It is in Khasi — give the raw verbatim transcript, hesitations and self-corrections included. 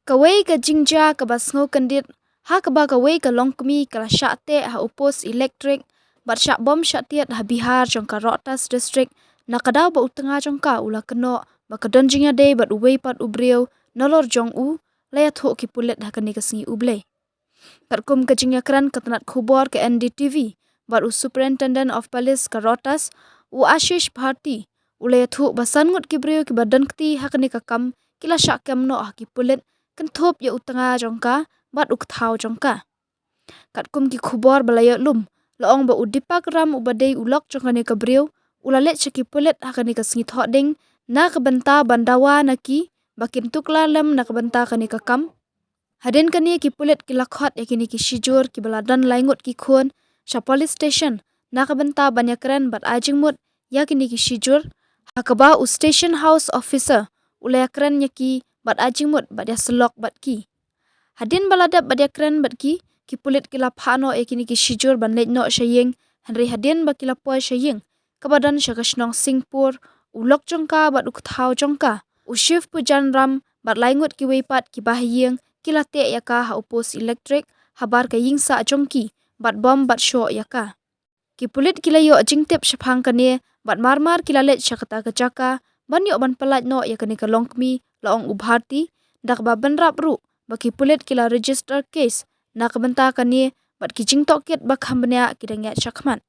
Kawei ka jingjia kaba sngewkyndit ha kaba kawei ka longkmie ka la shah teh ha u post elektrik bad shah bom shah tiat ha Bihar jong ka Rohtas district, na ka daw ba u tnga jong ka u la kynnoh ba ka don jingïadei bad uwei pat u briew nalor jong u, la ïathuh ki pulit ha kane ka sngi U Blei. Katkum ka jingïakren ka tnat khubor ka N D T V bad u Superintendent of Police ka Rohtas, u Ashish Bharti, u la ïathuh ba san ngut ki briew kiba don kti ha kane ka kam ki la shah kem noh ha ki pulit, kynthup ïa u tnga jong ka bad u kthaw jong ka. Katkum ki khubor ba la ïoh lum, la ong ba u Deepak Ram uba dei u lok jong kane ka briew, u la leit sha ki pulit ha kane ka sngi Thohdieng na ka bynta ban dawa na ki ba kin tuklar lem na ka bynta kane ka kam. Hadien kane, ki pulit ki la khot ïa kine ki shijur kiba la don lai ngut ki khun sha police station na ka bynta ban ïakren bad ai jingmut ïa kine ki shijur, ha kaba u station house officer u la ïakren ïa ki bad ai jingmut bad ïasyllok bad ki. Hadien ba la dep bad ïakren bad ki, ki pulit ki la phah noh ïa kine ki shijur ban leit noh sha ïing, hynrei hadien ba ki la poi sha ïing kaba don sha ka shnong Singpur, u lok jong ka bad u kthaw jong ka, u Shiv Pujan Ram bad lai ngut kiwei pat kiba ha ïing ki la teh ïa ka ha u post elektrik habar ka ïing sah jong ki bad bom bad shoh ïa ka. Ki pulit ki la ïoh jingtip shaphang kane bad mar mar ki la leit sha kata ka jaka ban ïoh ban pyllait noh ïa kane ka longkmie, la ong u Bharti, da kaba bynrap ruh ba ki pulit ki la register case na ka bynta kane bad ki jingtohkit ba kham bniah ki dang ïaid shakhmat.